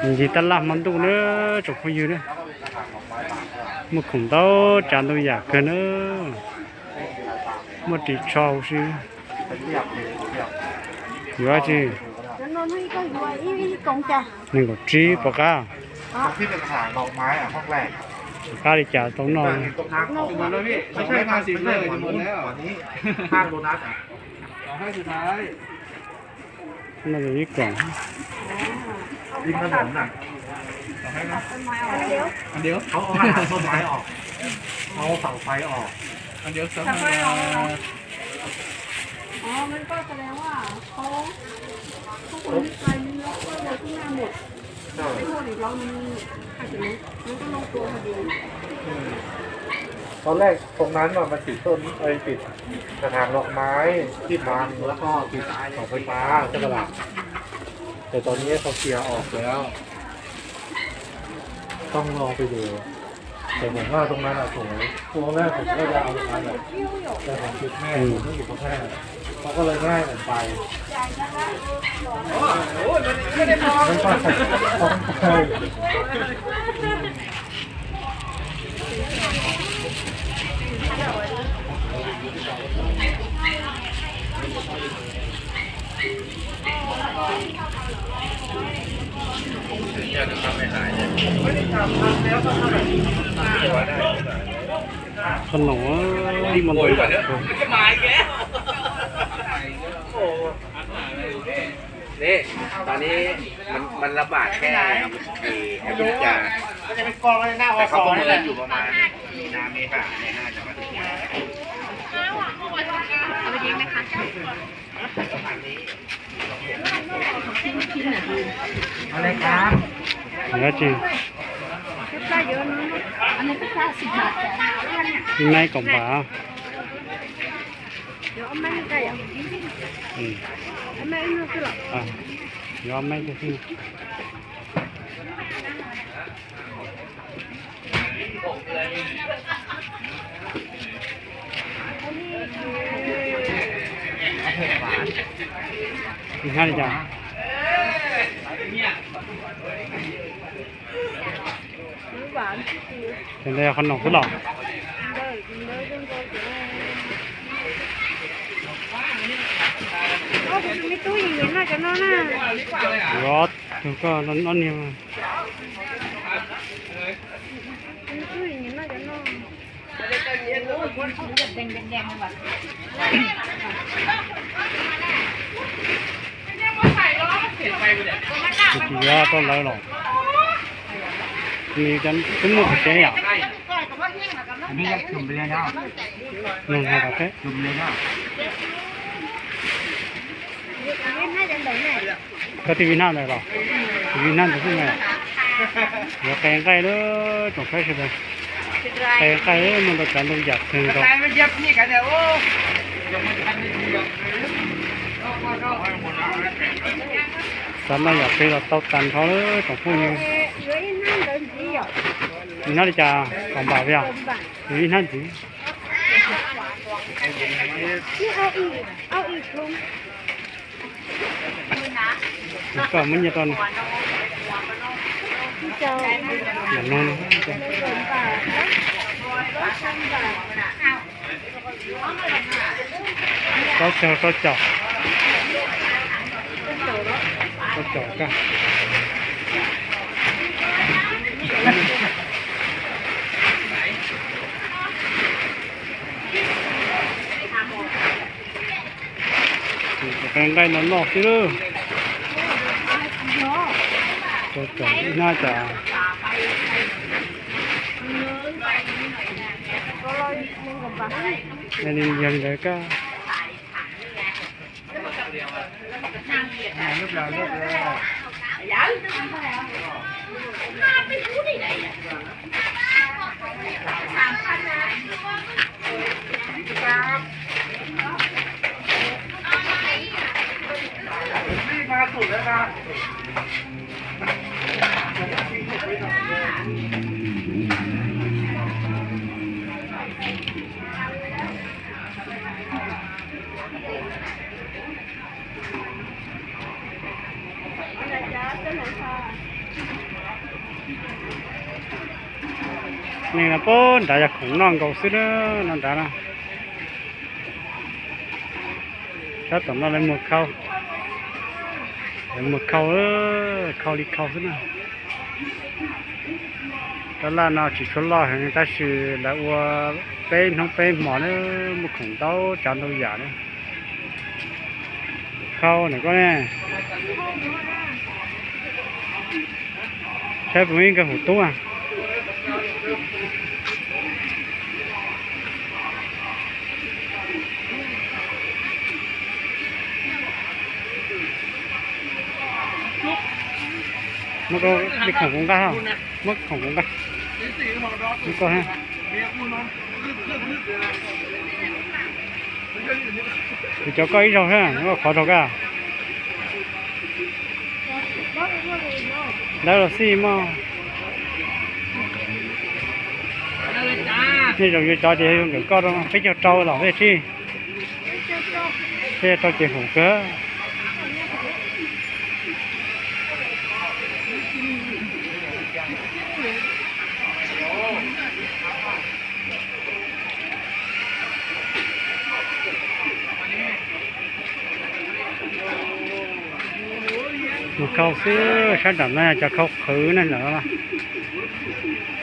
Ncig tab laj hmo ntuj na, tsoom phooj ywg na, muaj khoom ntau tsav ntau yam kawg na, muaj ris tsho huv si. Yuav tsi? Nees nkaum tsib pom qab. Pom qab li cas tau noj. Noj ib koom. ริมถนนน่ะ เขาเอาอาหารต้นไม้ออก เอาเสาไฟออก อ๋อ มันก็แสดงว่าเขา ทุกคนที่ไปมันล็อกเป้าไว้ข้างหน้าหมด ไม่หมดอีกแล้วมันอาจจะรู้ มันก็ลงตัวพอดี ตอนแรกตรงนั้นน่ะมันติดต้น ไอ้ติดกระถางดอกไม้ที่บัง แล้วก็ติดเสาไฟฟ้าใช่ปะล่ะ แต่ตอนนี้เขาเคลียร์ออกแล้ว ต้องลองไปดู แต่ผมว่าตรงนั้นอะสวย ตัวแรกผมก็จะเอาตรงนั้นแหละ แต่ผมติดแม่ ผมต้องอยู่กับแม่ เขาก็เลยไม่ให้ผมไป ไม่ใช่ Qhov no li mas นี่ ตอนนี้มันมันระบาดแค่ไอ้แอฟริกา แต่เขาประเมินอยู่ประมาณมีนาเมษาเนี่ยน่าจะมาถึง เอาไปทิ้งไหมคะ เอาเลยครับ Hnub nay kaum npam. Yuav ob meb xwb. Hnab li cas? Ces ntawd yog qhov no xwb los? Yuav tus koj ob niag. Tsis yuav rau lawv los? Nws twb muaj qhov tsev yom? Nug hais kom thiab. Koj twb vij hnab ntawd los? Vij hnab ntawd xwb na. Yuav qe nqaij lawm tsoom saib sawv daws. Qe nqaij muaj ntau tsav ntau yam kawg nkaus. Xav noj yam twg los tau tag nrho lawm tsoom phooj ywg. Ib hnab li cas? Kaum npam yog? Ib hnab ntxiv. Koj muab nyiaj rau no. Rau caum, rau caum. Rau caum koj. Qe nqaij no noj xwb lawm. Rau caum ib hnab cas. Yog li ntawd koj. Neeg no puag nrad yog khoom noj nkaus xwb na, no nrad na. Sab tom no lawv muag khau, lawv muag khau, khau li khau xwb na. Rab laj no tsis tshua loj heev tab sis lawv ua peb hnub peb hmo na, muaj khoom ntau tsav ntau yam na. Khau na koj ne. Saib puas muaj ib nkawg hum tub a. Muab koj li khoom kuv nqa, muab khoom kuv nqa. Muab koj ha. Kuv cov koj ib zaug thiab, koj qhov rau koj. Dawb los xij mog. Nej zaum yuav cov ces nkawm koj rau peb caug rau los peb tsib. Peb caug rau ces hum kawg. Mus khau xwb, sab nram no yog cov khau qhwv na ntawm no.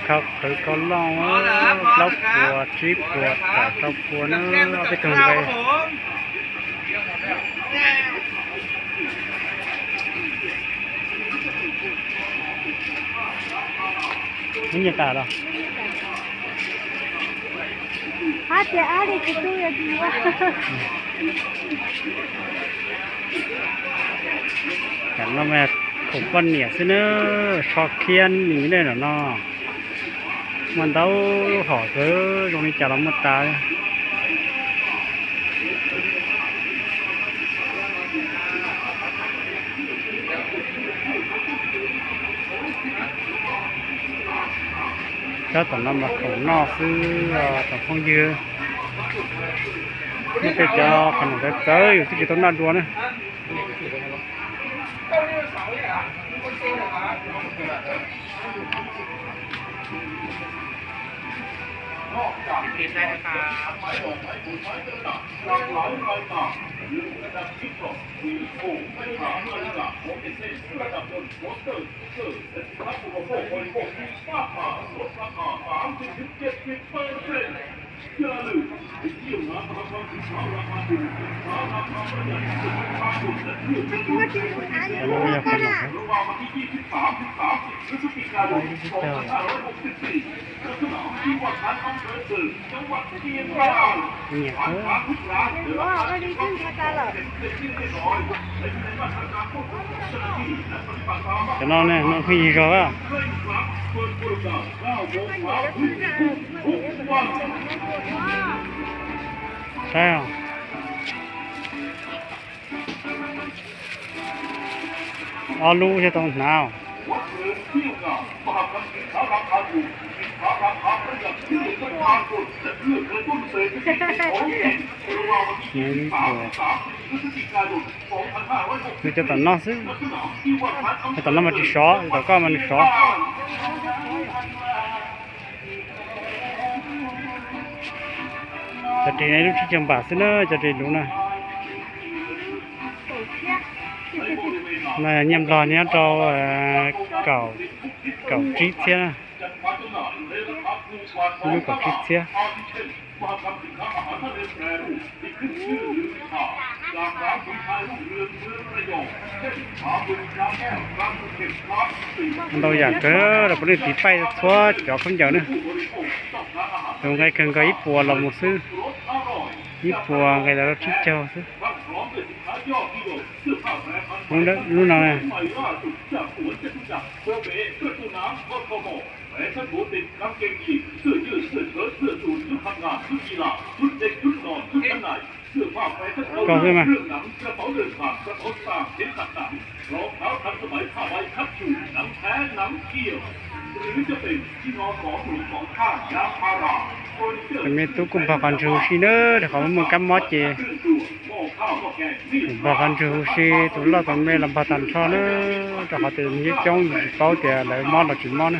Khau qhwv kau loj, plaub puas, tsib puas, kaum rau puas na, ob peb tug nqe. Nws nyiam tas los? Hab tias ab li tsis tu yog tsis yuav. Tam no mas khoom poj niam xwb na, so khiab nim nej no no. Muaj ntau hom kawg, zoo li cas los muaj tas. Sab tom no mas khoom noj xwb os tsoom phooj ywg. Muaj tej cov qhov num txawv txawv yus twb tsis tau noj dua na. Nyiam kawg. Cov no ne, no pheej yig zog a. Saib os. Ob lub thiaj tau hnav. Nws cov tom no xwb, cov tom no mas tsis sov, cov tom koj mas nws sov. Cov ris no lub tsib caug npam xwb na, cov ris luv na. No nyiaj nplog nyob rau kaum tsib txhiab na. Ib lub kaum tsib txhiab. Ntau yam kawg los puav leej tiv paij txhua cov khaub ncaws na. Tus nqe kawg nkaus ib puas los mus xwb, ib puas nqe los rau tsib caug xwb. Lub no koj xwb mas. Tus me tub kuj npog qhov ntswg huv si na, rau qhov muaj kab mob ces npog qhov ntswg huv si, tus loj tus me los npog tag nrho na, rau qhov tias nws coob coob yus tsis paub tias lawv mob los tsis mob na.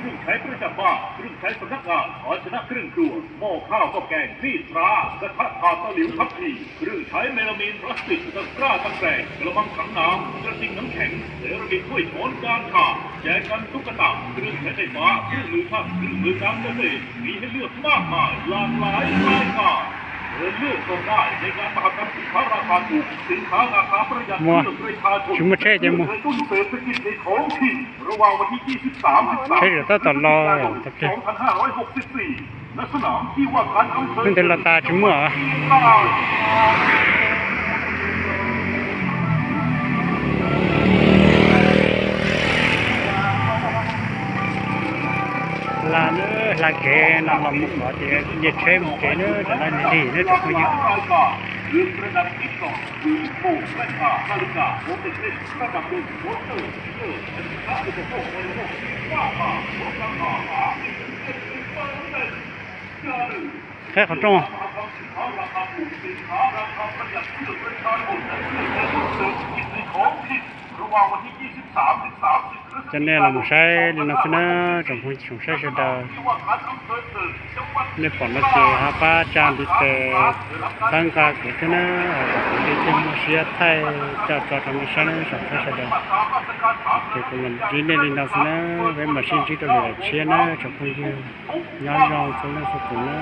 เครื่องใช้ประจำบ้าน เครื่องใช้สำนักงาน ภาชนะเครื่องครัว หม้อข้าวหม้อแกง มีดพระ กระทะถ่าน ตะหลิว ทัพพี เครื่องใช้เมลามีน พลาสติก ตะกร้า ตะแกรง กระมัง ถังน้ำ กระติกน้ำแข็ง เซรามิก ถ้วยช้อน จานชาม แจกัน ตุ๊กตา เครื่องใช้ไฟฟ้า เครื่องมือช่าง เครื่องมือการเกษตร มีให้เลือกมากมาย หลากหลายรายการ เชิญเลือกชมได้ในงานมหกรรมสินค้าราคาถูก สินค้าราคาประหยัด เพื่อประชาชน เพื่อเศรษฐกิจในท้องถิ่น ระหว่างวันที่ ยี่สิบสาม สอง พฤศจิกายน สองพันห้าร้อยหกสิบสี่ ณ สนามที่ว่าการอำเภอ เพิ่งเดินลาตาชิมมั่วเหรอ Hla na, hla kev no los mus qhov tias nce tsheb mus kev na, tam no nws lig na tsoom phooj ywg. แค่เขาตรง Coj nej los mus saib li no xwb na, tsoom phooj ywg tsoom saib sawv daws. Nej pom no ces ho pab tsa ntiv tes txhawb nqa kuv thiab na, kuv thiaj muaj siab thaij coj tso rau nej saib na tsoom saib sawv daws. Ces kuv los ntsib nej li no xwb na, peb mam sib ntsib rau lwm daim tshiab na tsoom phooj ywg, nyob zoo txhua leej txhua tus na.